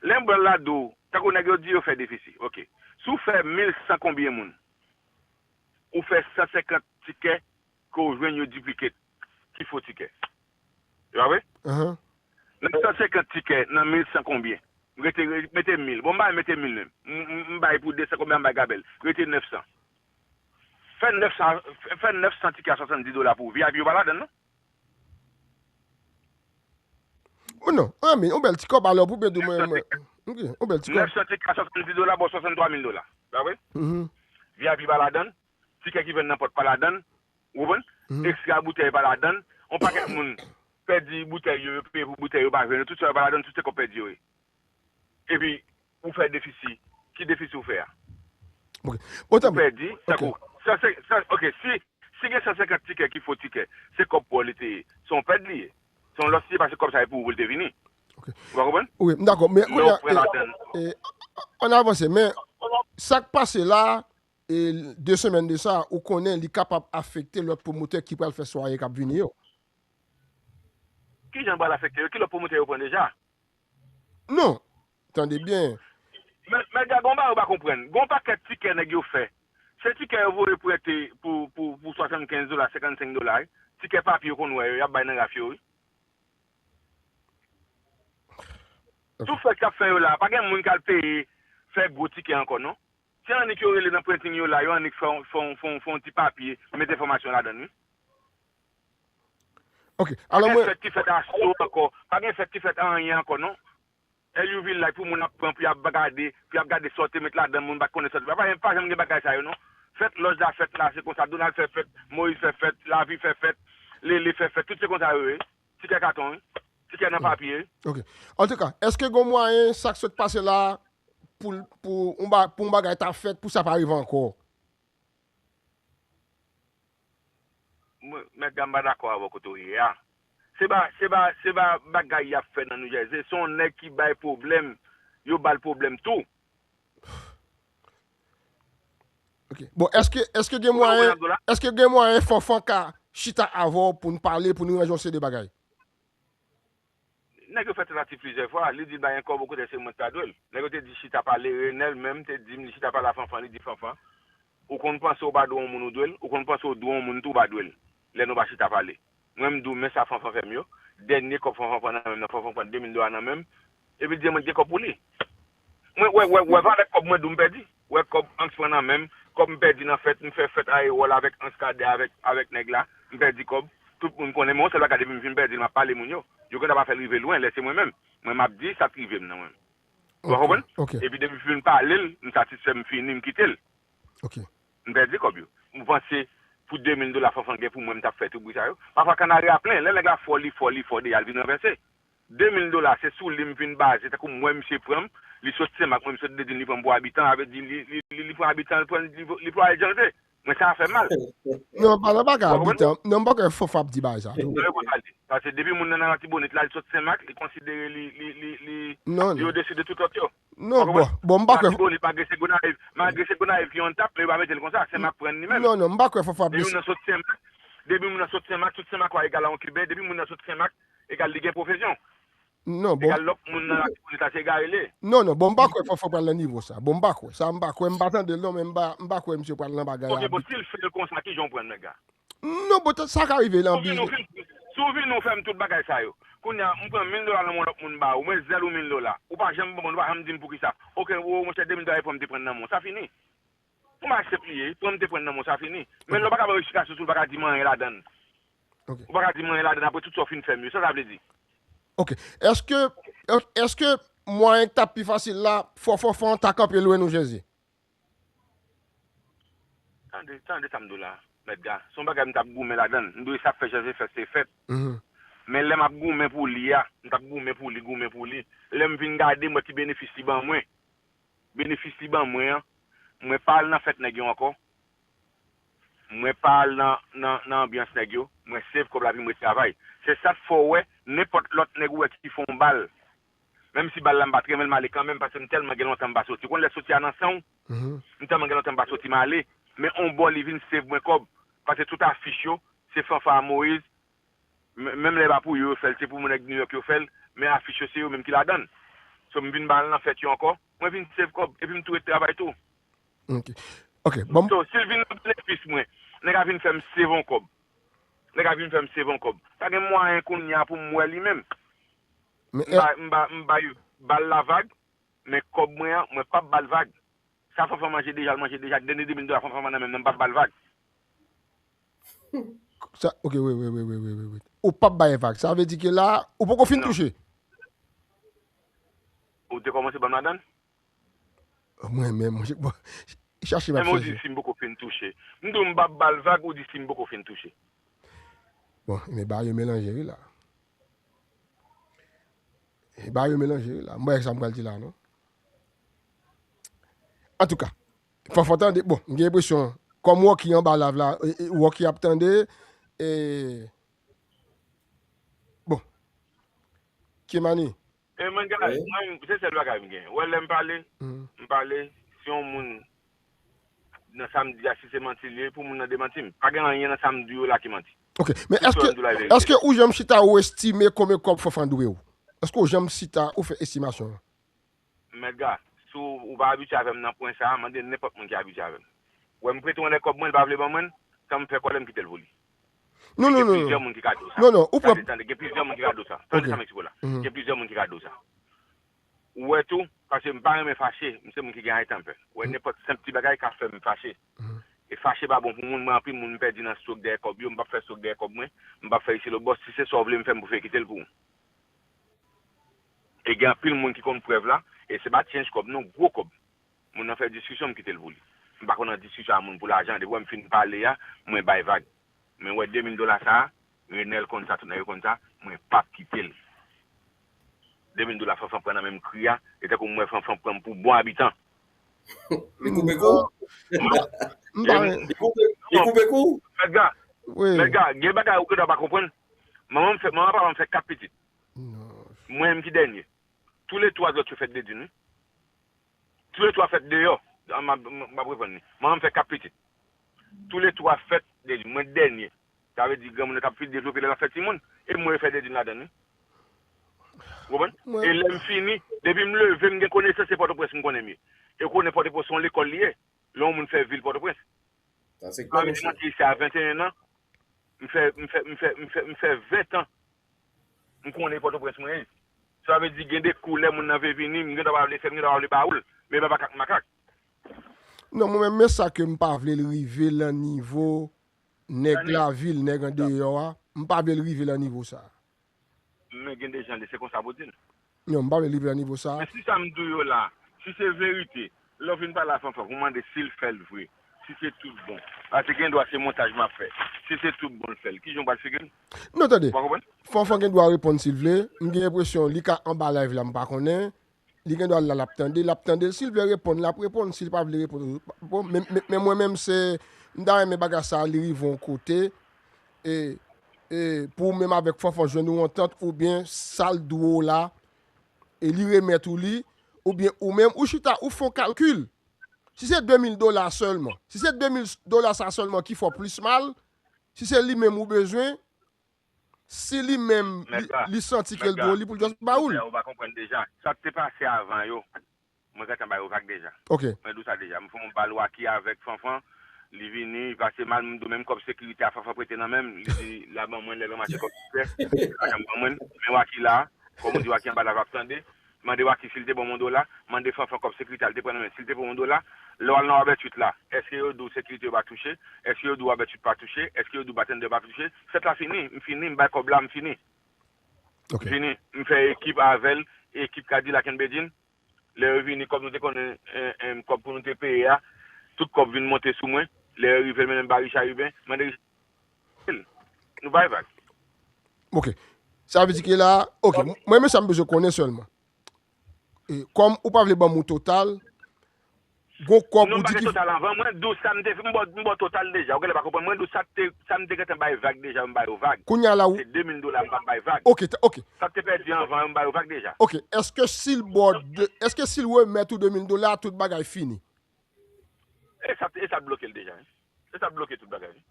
Lè m pral la di w, tankou nèg yo di yo fè defisi, ok. Si w fè mil san konbyen moun, ou fè san senkant tikè ke w jwenn yo diplike ki fo tikè. Se pa vre? Ahan. Nan san senkant tikè, nan mil san konbyen? Rete, re-, mete mil. Bon, m bay, mete mil menm. M, m, m bay pou de san konbyen, m bay Gabèl. Rete nèf san. Fè nèf san, fè nèf san tikè a swasanndis dola pou ou. V I P yo pa ladan l, non? Bon, non, anmen, yon bèl ti kòb alò pou Pedro mwen. Ok, yon bèl ti kòb. Nèf san tikè a swasanndis dola, bon, swasanntwa mil dola. Pa vre? V I P pa ladan l. Tikè ki vann nan pòt pa ladan l. Ou konprann? Ekstra boutèy pa ladan l. On pakèt moun pèdi boutèy yo, yo peye pou boutèy yo pa jwenn yo. Tout sa yo pa ladan l, tout se kòb pèdi yo ye. Epi, ou fè defisi. Ki defisi ou fè a? Ok. Bon, tanbri. Ou pèdi, tankou. San, san, ok, si, si gen san senkant tikè ki fo tikè, se kòb pa w li te ye. Se yon pèd li ye. Se yon lòs li ye paske kòb sa e pou ou pou l te vini. Ou pa konprann? Wi, m dakò. Men kounye a, e, ann avanse, men sa k pase la, e, de semèn de sa, ou konnen li kapab afekte lòt pwomotè ki pral fè sware k ap vini yo. Kijan l pral afekte yo? Ki lòt pwomotè yo pran deja? Non. Tande byen. Men, men gade, gon bagay ou pa konprann. Gon pakèt tikè nèg yo fè. Se tikè yo voye prete pou, pou, pou swasannkenz dola, senkannsenk dola, wi. Tikè papye yo konn wè yo, y ap bay nan raf yo, wi. Tout fèt k ap fè yo la, pa gen moun k al peye fè gwo tikè ankò, non. Se annik yo rele nan printing yo la, yo annik fè yon, fè yon, fè yon, fè yon ti papye, met enfòmasyon ladan l, wi. Ok, alò mwen. Pa gen fèt ki fèt a Astro ankò, pa gen fèt ki fèt a anyen ankò, non. L U V like pou moun ap pran, pou y ap gade, pou y ap gade sa w te met ladan l, moun pa t konnen sa w te. Pa, pa janm gen bagay sa yo, non. Fèt lòj la fèt la, se konsa. Donald fè fèt, Moyiz fè fèt, Lavi fè fèt, Lele fè fèt, tout se konsa yo ye. Tikè katon, wi. Tikè nan papye, wi. Ok. Antouka, èske gen mwayen sa k sot pase la pou, pou, yon ba- pou yon bagay ta fèt, pou sa pa rive ankò? Mwen, mèt Gam pa dakò avè w kote w ye a. Se pa, se pa, se pa bagay y ap fè nan New Jersey. Se yon nèg ki bay pwoblèm, yo ba l pwoblèm tou. Ok. Bon, èske, èske gen mwayen, èske gen mwayen Fanfan ka chita avè w pou n pale, pou nou ranje yon seri de bagay? Nèg yo fè tantativ plizyè fwa, li di l pa gen kòb, okontrè se mwen ki ta dwe l. Nèg yo te di chita pale, Renel menm te di m li chita pale a Fanfan, li di Fanfan, ou konn panse w pa dwe yon moun ou dwe l, ou konn panse w dwe yon moun tou ou pa dwe l, lè nou pa chita pale. Mwen m di w men sa Fanfan fè m yo, dènye kòb Fanfan pran nan men m nan, Fanfan pran de mil dola nan men m, epi l di mwen gen kòb pou li. Mwen wè, wè, wè valè kòb mwen di w m pèdi. Wè kòb Anks pran nan men m, kòb m pèdi nan fèt, m fè fèt Ayewòl avèk Anks Kadè avèk, avèk nèg la, m pèdi kòb, tout moun konnen, men yon sèl bagay depi m fin pèdi l, m ap pale moun yo. Yo gentan pa fè l rive lwen, lè se mwen menm. Mwen m ap di sa k rive m nan mwen. Ou pa konprann? Epi depi m fin pale l, m satisfè, m fini, m kite l. M pèdi kòb yo. M panse pou de mil dola Fanfan gen pou mwen, m t ap fè tout bri sa yo. Pafwa kannari a plen, lè nèg la fò, li fò, li fò, deja l vin ranvèse. De mil dola, se sou li m vin baze, tankou m wè misye pran m, li sot Senmak, mwen m sot Dedin, li pran m pou Abitan, sa vle di li, li, li, li pran Abitan, li pran, li, li pran Ejanse. Mwen sa fè m mal. Non, pa nan bagay Abitan. Non, m pa kwè Fanfan ap di bagay sa tou. Non, yo konn pale. Paske depi moun nan nan Latibonit la, li sot Senmak, li konsidere li, li, li, li, li odesi de tout lòt yo. Non, bon, bon, m pa kwè. Latibonit, malgre se Gonayiv, malgre se Gonayiv ki on tap, men yo pa mete l konsa, Senmak pran l li menm. Non, non, m pa kwè Fanfan ap di sa. Depi moun nan sot Senmak, depi moun nan sot Senmak, tout Senmakwa egal a yon Kiben, depi moun nan sot Senmak, egal li gen pwofesyon. Non, bon. Egal lòt moun nan Latibonit la, se egare l ye. Non, non, bon, m pa kwè Fanfan pral nan nivo sa. Bon, m pa kwè. Sa, m pa kwè, m pa tande l non, men m pa, m pa kwè misye pral nan bagay. Ok, bon, si l fè l konsa, kijan w pran l, nèg la? Non, bon, sa ka rive nan biznis. Si w vin, ou fè m tout bagay sa yo. Kounye a, m pran mil dola nan men yon lòt moun m ba ou, mwen zèl ou mil dola. Ou pa janm ban mwen, ou pa janm di m poukisa. Ok, o, monchè, de mil dola e pran m te pran nan men w. Sa fini. Yon bagay senp li ye, pran m te pran nan men w, sa fini. Men lè w pa ka ban m eksplikasyon sou l, ou pa ka di m anyen ladan l. Ou pa ka di m anyen ladan l apre tout sa w fin fè m yo. Sa sa vle di? Ok. Èske, èske mwayen k t ap pi fasil la, fò Fanfan ta kanpe lwen New Jersey? Tande, tande sa m di w la, Mèt Ga. Se yon bagay m t ap goumen ladan l. M dwe sa fè jan se fèt, se fèt. Men lè m ap goumen pou li a, m t ap goumen pou li, goumen pou li. Lè m vin gade, m wè ki benefis li ban mwen. Benefis li ban mwen an, mwen pa al nan fèt nèg yo ankò. Mwen pa al nan, nan, nan anbyans nèg yo. Mwen save kòb la epi m retravay. Se sa k fè w wè, nenpòt lòt nèg ou wè ki fè yon bal. Menm si bal la m pa t renmen l, m ale kanmenm, paske m tèlman gen lontan m pa soti. Ou konn lè soti a nan san w? M tèlman gen lontan m pa soti, m ale. Men on bò li vin save mwen kòb. Paske tout afich yo, se Fanfan a Moyiz. Men, menm lè e pa pou yo yo fè l, se pou moun nèg New York yo fè l, men afich yo se yo menm ki ladan l. So, m vin pa al nan fèt yo ankò, mwen vin save kòb, epi m tou ret travay tou. Ok. Ok, bon. So, si l vin nan benefis mwen, nèg la vin fè m save on kòb. Nèg la vin fè m save on kòb. Pa gen mwayen kounye a pou m wè li menm. M ba, m ba, m bay bal la vag, men kòb mwen an, mwen p ap ba l vag. Sa Fanfan manje deja, l manje deja, dènye de mil dola Fanfan nan men m nan, m p ap ba l vag. Sa, ok, wi, wi, wi, wi, wi, wi, wi. Ou p ap bay vag. Sa vle di ke la, ou poko fin touche. Ou te kòmanse ban m ladan l? Mwen menm, mwen, bon, chache m ap chache. Ou di si m poko fin touche. M di w m p ap ba l vag, ou di si m poko fin touche. Bon, men bagay yo melanje wi la. Bagay yo melanje wi la. M wè sa m pral di la non. Antouka, Fanfan tande, bon, m gen enpresyon, kòm Rocky anba live la, e, e, Rocky ap tande, e, bon, Kimani. E mwen, gade, mwen, se sèl bagay m gen. Ou wè lè m pale, m pale, si yon moun nan sa m di a, si se manti li ye, pou moun nan demanti m. Pa gen anyen nan sa m di yo la ki manti. Ok, men èske, èske ou janm chita ou estime konbyen kòb Fanfan dwe ou? Èske ou janm chita ou fè estimasyon an? Mèt Ga, si w pa abitye avè m nan pwen sa a, mande nenpòt moun ki abitye avè m. Wè m prete w anlè kòb mwen, l pa vle ban mwen l, tan m fè kòlè m kite l pou li. Non, non, non. Gen plizyè moun ki ka di w sa. Non, non, ou pran. Tande, tande, gen plizyè moun ki ka di w sa. Tande sa m eksplike w la. Gen plizyè moun ki ka di w sa. Ou wè tou, paske m pa renmen fache, m se moun ki gen high temper. Ou wè nenpòt senp ti bagay ka fè m fache. E fache pa bon pou moun, mwen anpil moun m pèdi nan stroke dèyè kòb yo, m p ap fè stroke dèyè kòb mwen, m p ap fè isi lo bòs, si se sa w vle m fè m pou fè kite l pou ou. E gen anpil moun ki konn prèv la, e se pa tchenj kòb non, gwo kòb. Moun nan fè diskisyon, m kite l pou li. M pa konn nan diskisyon a moun pou lajan, depi w wè m fin pale a, mwen bay vag. Men w wè de mil dola sa a, Renel konn sa, tout nèg yo konn sa, mwen p ap kite l. De mil dola Fanfan pran nan men m kri a, e tankou m wè Fanfan pran m pou bon abitan. Li koupe kou? M pa. Li koupe, li koupe kou? Mèt Ga, mèt Ga, gen bagay ou gendwa pa konprann. Manman m fè, manman papa m fè kat pitit. Mwen menm ki dènye. Toulètwa zòt yo fèt de din wi. Toulètwa fèt deyò. M ap reponn li. Manman m fè kat pitit. Toulètwa fèt de din. Mwen dènye. Sa vle di granmoun nan t ap pi devlope lè l ap fè timoun. E mwen yo fè de din ladan l wi. Ou konprann? E lè m fini, depi m leve m gen konesans se Pòtoprens m konnen m ye. E w konnen Pòtoprens se yon lekòl li ye. Lè yon moun fè vil Pòtoprens. Sa se kòb. M antre isi a venteyen an. M fè, m fè, m fè, m fè, m fè ven tan. M konnen Pòtoprens mwen ye. Sa vle di gen de kou lè moun nan vle vini, m gendwa pa vle fè, m gendwa pa vle ba ou l. Men e pa makak makak. Non, mwen menm, men sa ke m pa vle l rive lan nivo nèg lavil, nèg andeyò a. M pa vle l rive lan nivo sa. Men gen de jan li, se konsa pou di l. Non, m pa vle rive nan nivo sa. Men si sa m di w yo la, si se verite, lè w vin pale a Fanfan, pou mande si l fè l vre, si se tout bon. Paske gen dwa se montaj m ap fè. Si se tout bon l fè l, kijan w pral figi l? Non, tande. Ou pa konprann? Fanfan gen dwa reponn si l vle. M gen enpresyon li ka anba live la, m pa konnen. Li gen dwa la, l ap tande, l ap tande l. Si l vle reponn, l ap reponn. Si l pa vle reponn, bon, men, men, men mwen menm, se, m ta renmen bagay sa a, li rive yon kote, e, e, pou ou menm avèk Fanfan jwenn yon antant, oubyen sa l dwe w la, e li remèt ou li, oubyen ou menm, ou chita, ou fè yon kalkil. Si se de mil dola sèlman, si se de mil dola sa sèlman ki fè w plis mal, si se li menm ou bezwen, si li menm, li, li santi ke l dwe w li, pou l just ba ou l. Ou pa konprann deja. Sa k te pase avan yo, mwen gentan ba yo vag deja. Ok. Mwen di w sa deja. M fè yon bal Wacky avèk Fanfan. Li vini, li pase mal, m di w menm kòb sekirite a Fanfan prete nan men m. Li di l a ban mwen l lè l ranmase kòb sikrè. Li pa janm ban mwen l. Men Wacky la, kòm ou di Wacky anba la p ap tande. Mande Wacky si l te ban m yon dola. Mande Fanfan kòb sekirite a l te pran nan men l si l te pran yon dola. Lè w al nan Robert Street la, èske yo di w sekirite yo pa touche? Èske yo di w Robert Street pa touche? Èske yo di w batendè pa touche? Fèt la fini. M fini. M bay kòb la. M fini. M fini. M fè ekip avè l. Ekip Kadilak and Bedjine. Lè yo vini, kòb nou te konnen, kòb pou nou te peye a, tout kòb vin monte sou mwen. Lè yo rive, l mennen m ba Richard Urbain, mande Richard, nou bay vag. Ok. Sa vle di ke la, ok, mwen men sa m bezwen konnen sèlman. E, kòm ou pa vle ban m yon total, gon kòb ou di ki. Non, m pa gen total anvan, mwen di w sa m te, m ba w total deja, ou genlè pa konprann, mwen di w sa te, sa m te gentan bay vag deja, m ba yo vag. Kounye a la ou. Se de mil dola m pa t bay vag. Ok, ok. Sa k te pèdi anvan yo, m ba yo vag deja. Ok, èske si l ba w de, èske si l remèt ou de mil dola, tout bagay fini? E sa, e sa t bloke l deja, wi. E sa t bloke tout bagay, wi.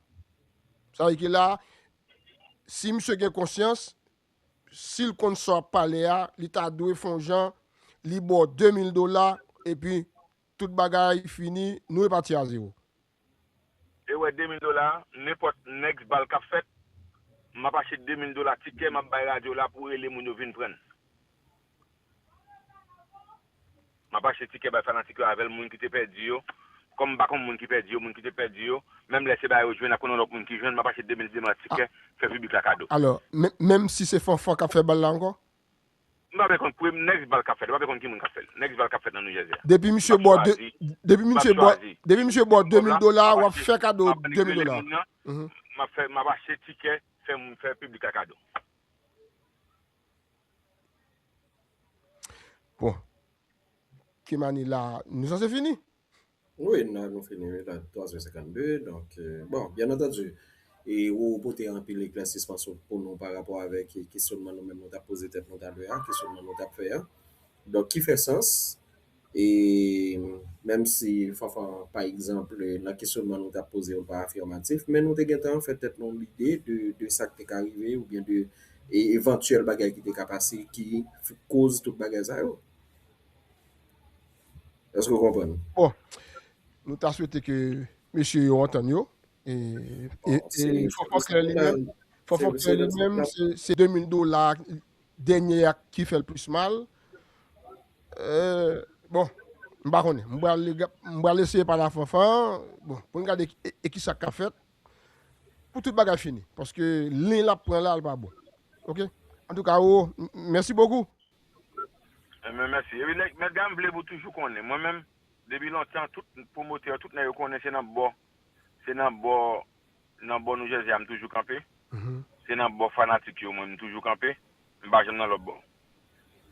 Sa vle di ke la, si misye gen konsyans, si l konn sa w ap pale a, li ta dwe fè yon jan, li ba w de mil dola, epi tout bagay fini, nou repati a zewo. E w wè de mil dola, nenpòt next bal k ap fèt, m ap achte de mil dola tikè, m ap bay radyo la pou rele moun yo vin pran l. M ap achte tikè bay fanatik yo avè l, moun ki te pèdi yo, Kòm m pa konn moun ki pèdi yo, moun ki te pèdi yo, menm lè se bagay yo jwenn, ap konn yon lòt moun ki jwenn, m ap achte de mil de mil tikè, fè piblik la kado. Alò, men- menm si se Fanfan k ap fè bal la ankò? M pa vle konn pou nèks bal k ap fèt, m pa vle konn ki moun k ap fè l. Nèks bal k ap fèt nan New Jersey a. Depi misye M ap bò de, chwazi, depi m ap misye bò, chwazi. Depi misye bò de mil dola, w ap fè kado de mil dola. Mhm. M ap fè, m ap achte tikè, fè moun, fè piblik la kado. Bon. Kimani la, nou sanse fini? Wi, la nou fini, wi, la twa zè senkannde, donk, euh, bon, byen antandi, e ou pote anpil eklèsisman sou, pou nou pa rapò avèk, e, kesyonman nou menm nou t ap poze tèt nou talè a, kesyonman nou t ap fè a. Donk, ki fè sans, e menm si Fanfan, pa egzanp, nan kesyonman nou t ap poze yo pa afirmatif, men nou te gentan fè tèt nou lide de, de sa k te ka rive, oubyen de, e, evantyèl bagay ki te ka pase, ki f- koz tout bagay sa yo. Èske w konprann? Bon, nou ta swete ke mesye yo antann yo. E, e, Bon, e se, Fanfan se Klè li menm, Fanfan se, Klè se li menm, se, se de mil dola dènye a ki fè l plis mal. Euh, bon, m pa konnen. M pral, m pral eseye pale a Fanfan. Bon, pou n gade e, e kisa k ap fèt. Pou tout bagay fini. Paske len l ap pran la, l pa bon. Oke? Antouka, o, m- mèsi bokou. Enben, mèsi. Epi, nèg, Mèt Gay, m vle pou toujou konnen. Mwen menm, depi lontan, tout pwomotè, tout nèg yo konnen se nan bò, se nan bò, nan bò New Jersey a m toujou kanpe. Mhm. Se nan bò fanatik yo, mwen, m toujou kanpe. M pa janm nan lòt bò.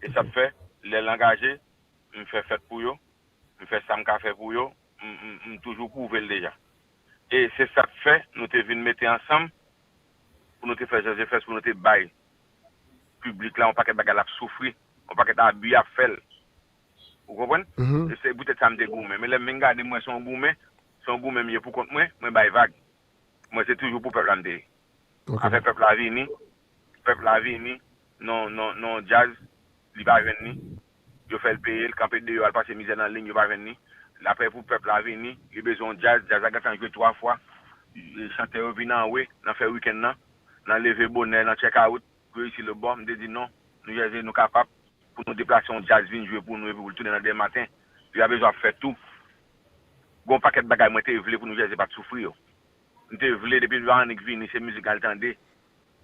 E sa k fè, lè l angaje, m fè fèt pou yo, m fè sa m ka fè pou yo, m, m, m toujou pwouve l deja. E se sa k fè, nou te vin mete ansanm, pou nou te fè Joseph Fest, pou nou te bay piblik la yon pakèt bagay l ap soufri, yon pakèt abi ap fè l. Ou konprann? Mhm. E se poutèt sa m te goumen. Men lè m vin gade, m wè se yon goumen, se yon goumen m ye pou kont mwen, mwen bay vag. Mwen se toujou pou pèp la m te ye. Ok. Afè pèp la vini, pèp la vini, non, non, non, djaz, li pa jwenn li. Yo fè l peye, l kanpe deyò, al pase mizè nan liy, yo pa jwenn li. L apre pou pèp la vini, li bezwen yon djaz, djaz la gentan jwe twa fwa. E chantè yo vin anwe nan fen wikenn nan, nan leve bonè, nan check out, yo isi lòtbò. M te di non, nou Jèze, nou kapab pou nou deplase yon djaz vin jwe pou nou epi pou l tounen nan demen maten. Li pa bezwen ap fè tou. Gon pakèt bagay mwen te vle pou nou Jèze pa t soufri yo. M te vle depi l pa annik vini, se mizik al tande.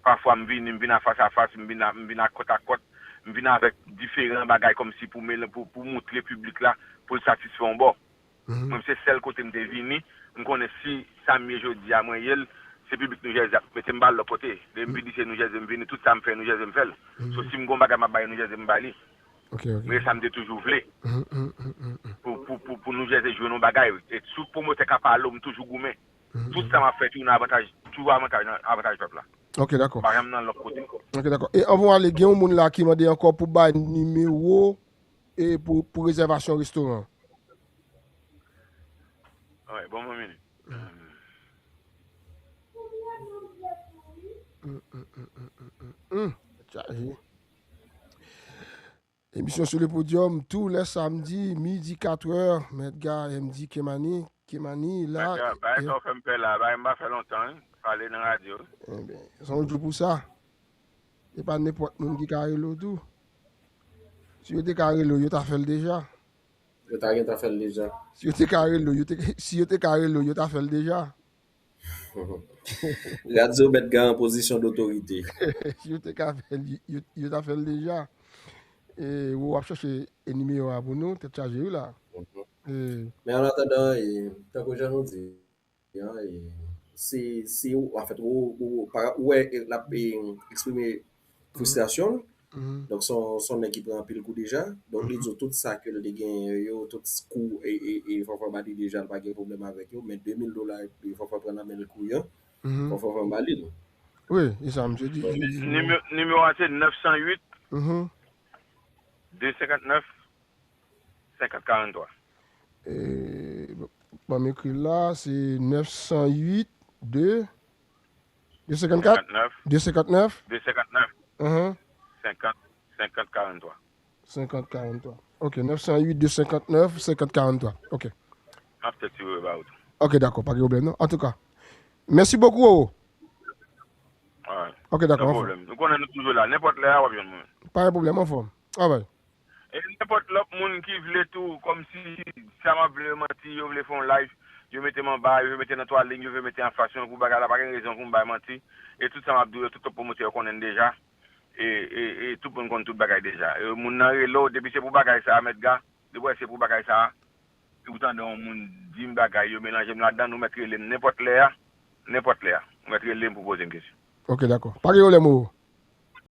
Pafwa m vini, m vin a fas a fas, m vin a, m vin a kòt a kòt, m vin avèk diferan bagay kòmsi pou mele-, pou, pou moutre piblik la, pou l satisfè yon bò. Mhm. Mwen, se sèl kote m te vini, m konnen si sa m ye jodi a, mwen ye l, se piblik New Jersey ap mete m ba l lòt kote. Depi m vini, se New Jersey m vini, tout sa m fè, New Jersey m fè l. Mhm. So, si m gon bagay m ap bay New Jersey, m ba li. Ok, ok. Men sa m te toujou vle. Mhm, mhm, mhm, mhm. Pou, pou, pou, pou New Jersey jwenn yon bagay. E tout pwomotè ka pale w, m toujou goumen. Mhm. Tout sa m ap fè, tou nan avantaj, tou avantaj, nan avantaj pèp la. Ok, dakò. Pa janm nan lòt kote. Ok, dakò. E anvan w ale, gen yon moun la ki mande ankò pou bay nimewo e pou, pou rezèvasyon restoran. Wi, bon, mwen vini. Hum, hum, hum, hum, hum, hum. Chaje. Emisyon Sou Le Podium, tou lè samdi, midi, katrè, Mèt Ga, M D, Kemani, Kemani, la. Mèt Ga, bagay sa w fè m pè la, bagay m pa fè lontan, wi. Pale nan radyo, wi. Enben, se yon jou pou sa. E pa nenpòt moun ki ka rele w tou. Si yo te ka rele w, yo ta fè l deja. Yo ta gentan fè l deja. Si yo te ka rele w, yo te, si yo te ka rele w, yo ta fè l deja. Radyo Mèt Ga an pozisyon dotorite. Si yo te ka fè l, yo, yo ta fè l deja. E, w ap chèche, e, nimewo a pou nou, tèt chaje wi la. Mhm. E, men an atandan, e, tankou jan nou di, an, e, si, si, anfèt, ou, ou, ou wè, e, l ap, e, eksprime fristrasyon l. Mhm. Donk, se yon, se yon nèg ki pran anpil kou deja. Donk, li di w tout sa ke l te genyen yo, tout kou e, e, e Fanfan ba li deja, l pa gen pwoblèm avèk yo. Men de mil dola, e Fanfan pran nan men l kou yo. Mhm. Fanfan ba li l. Wi, e sa, misye di. Donk, nime-, nimewo a se nèf san uit, mhm, de senkant nèf, senkant karant twa. E, ban m ekri l la, se nèf san uit, de, de senkant kat? Senkant nèf. De senkant nèf? De senkant nèf. Ahan. Senkant, senkant karant twa. Senkant karant twa. Ok, nèf san uit, de senkant nèf, senkant karant twa. Ok. M ap tèt yo ba ou tou. Ok, dakò, pa gen pwoblèm non. Antouka, mèsi bokou, Roro. Alright. Ok, dakò, anfòm. Pa pwoblèm. Nou konnen nou toujou la. Nenpòt lè a, w ap jwenn mwen. Pa gen pwoblèm, anfòm. Alright. E, nenpòt lòt moun ki vle tou, kòmsi sa m ap vle yo manti, yo vle fè yon live, yo mete m anba, yo vle mete nan twa liy, yo vle mete an fasyon pou bagay la, pa gen rezon pou m bay manti. E tout sa m ap di yo, tout lòt pwomotè yo konnen m deja. E, e, e tout moun konn tout bagay deja. E moun nan rele w, depi se pou bagay sa a, mèt ga, depi wè se pou bagay sa a, ou tande yon moun di m bagay, yo melanje m ladan, nou mèt rele m nenpòt lè a, nenpòt lè a. Ou mèt rele m pou poze m kesyon. Ok, dakò. Pa gen pwoblèm, Roro.